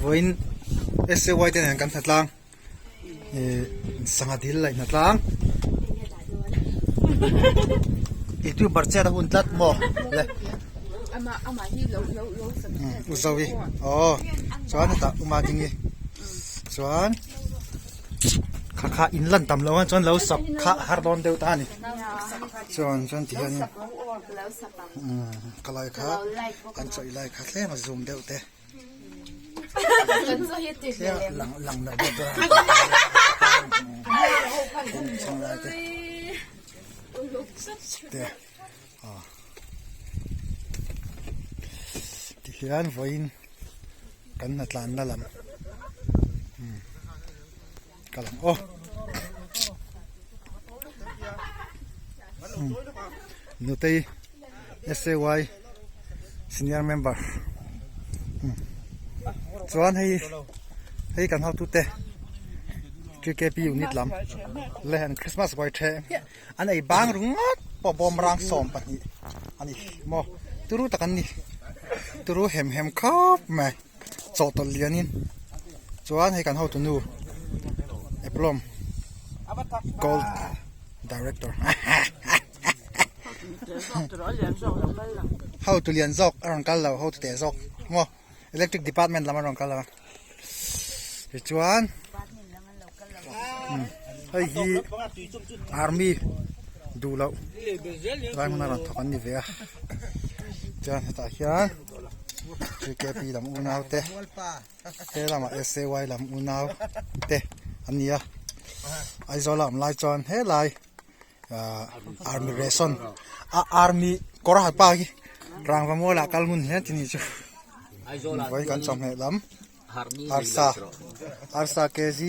Vawiin SAY te nen kan hnatlang ih sangha dil laih hnatlang youtuber chet a hun tlat maw le u Zoe aw chuan hetah u Madingi chuan kha kha in lan tam loh a chuan lo sap kha har dawn deuh ta a ni chuan chuan ti hian in ka lai kha an chawih lai kha tlem a zoom deuh te tlem lang lang loh deuh tur a lai te te aw tihian vawiin kan hnatlanna lam ka lang aw nutei SAY senior member chuan hei hei kan hotute TKP unit lam leh an Christmas ruai ṭheh an ei bang ringawt pawh bawm rang 12 a ni maw turu tak an ni turu hem hem khawp mai chawhtawlh lianin chuan hei kan hotu nu Eplom gold director hotu lian zawk a rawn kal lo hotu teh zawk maw electric department lam a rawn kal a tichuan hei hi army duh loh lai hmun a rawn thawk an ni ve a chuan hetah hian tkp lam unau te he lamah say lam unau te an ni a Aizawl a awm lai chuan helai ah army ration a army kawr ha pa hi rangva mualah kal hmun hle chi ni chu vawi kan chawhmeh lam arsa arsa kg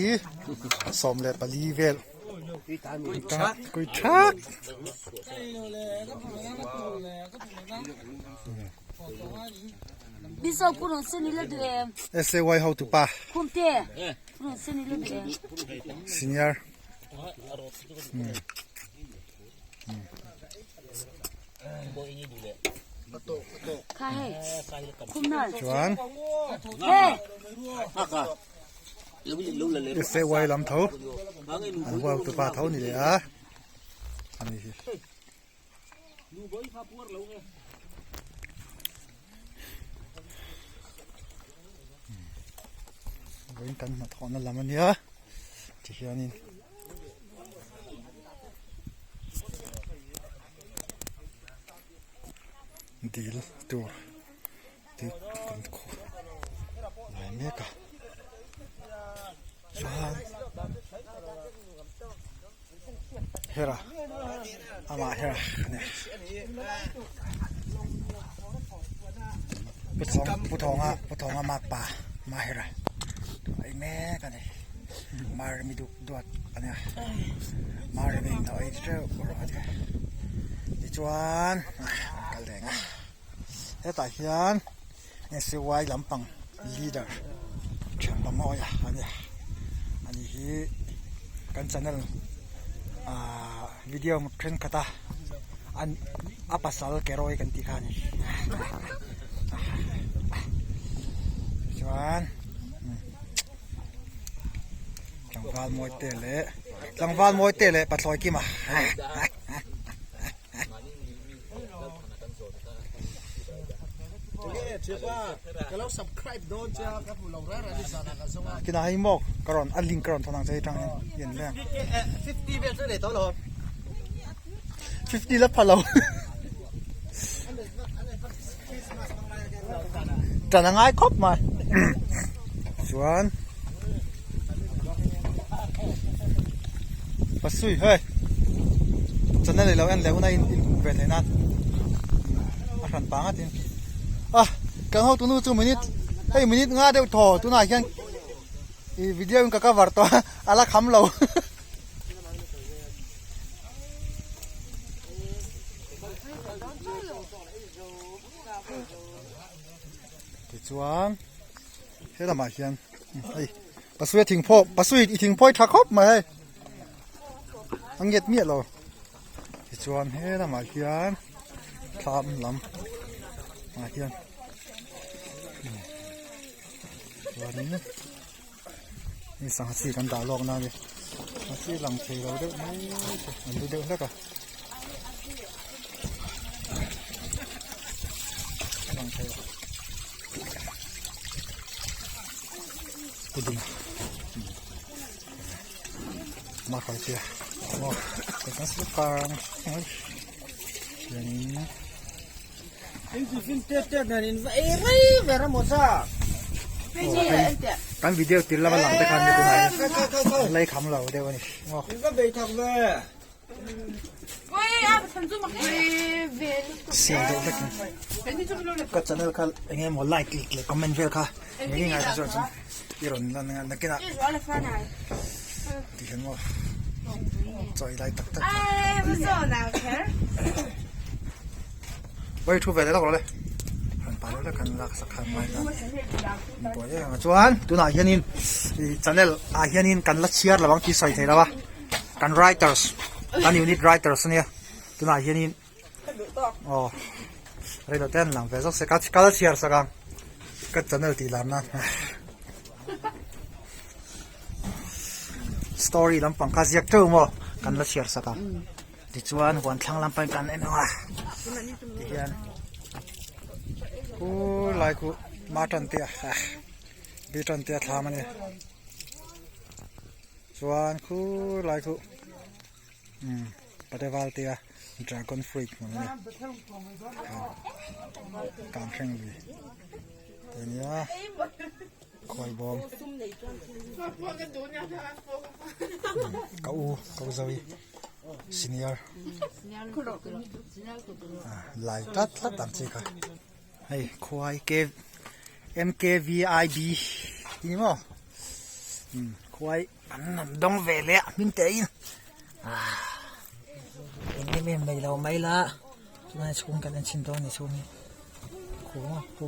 14 vel kui thak SAY hotupa senior chuan SAY lam tho an huau tupa tho ni leh a ani hi. Vawiin kan hnathawhna lam a nia tihianin dil tur te kan khaw lai mek a chuan hera amah hera a ni pu thawng pu thawnga pu thawnga makpa mahera a ei mek a ni maremi duk duat a nia maremi in a ei teuh rawh a ni tichuan an kal reng a hetah hian SAY lampang leader thianpa mawia a nia ani hi kan channel ahh video thenkhat a an a pasal kerawi kan tih kha a ni tichuan tlangval mawi te leh tlangval mawi te leh pathlawi kima. Kina hei maw ka rawn a link ka rawn thawn ang che hei tang hian i en reng 50 la pha lo tan a ngai khawp mai chuan Pasui hei channel ilo en leh hun a in hmuh ve theih nan a hran pang a tin a kan hotu nu chu minute hei minute nga deuh thaw tunah hian ih video in ka cover tawh a a la kham lo. Tichuan he lamah hian hei pasui a thingphaw pasui i thingphawi tha khawp mai hei a nget miah lo tichuan he lamah hian thlam lam ah hian. Chuanin hei sangha chi kan dah lawk na a ni a chi lang thei lo deuh mai te an lu deuh hlek a a lang thei lo pudding mahruai te maw kan slipper a ni chuanin. Kan video tir lama lang te khan ni tunah hian lei kham lo deuh a ni maw. Siam deuh vek in ka channel kha eng emaw like leh comment vel kha eng nge ngai chuan chuan i rawn lan anga nakinah ti hian maw chawi lai tak tak Vai thu ve leh lawk rawh le han pa deuh hlek han lak sak khan mai ta buai em a chuan tunah hianin ih channel ah hianin kan la chhiar lo ang tih sawi thei lo a kan writers kan unit writers ania tunah hianin aw reilo te an lang ve zawk se ka ka la chhiar sak ang ka channel tih lar nan story lampang kha ziak teuh maw kan la chhiar sak ang. Tichuan huan thlang lam pawhin kan en ang a tihian khulai khu ma tan te a bi tan te a thlam a ni chuan khulai khu umm pateval te a dragon fruit hmun a ni kang hreng lui te a nia khawi bawm ka u ka u zo hi. Senior lai tlat tlat ang chi kha hei khuai K M K V I B tih ni maw khuai an rawn dawng ve leh a hming te in ah eng em em nei lo mai la chulai chhung kan en chhin dawn a ni chhung hi khu maw khu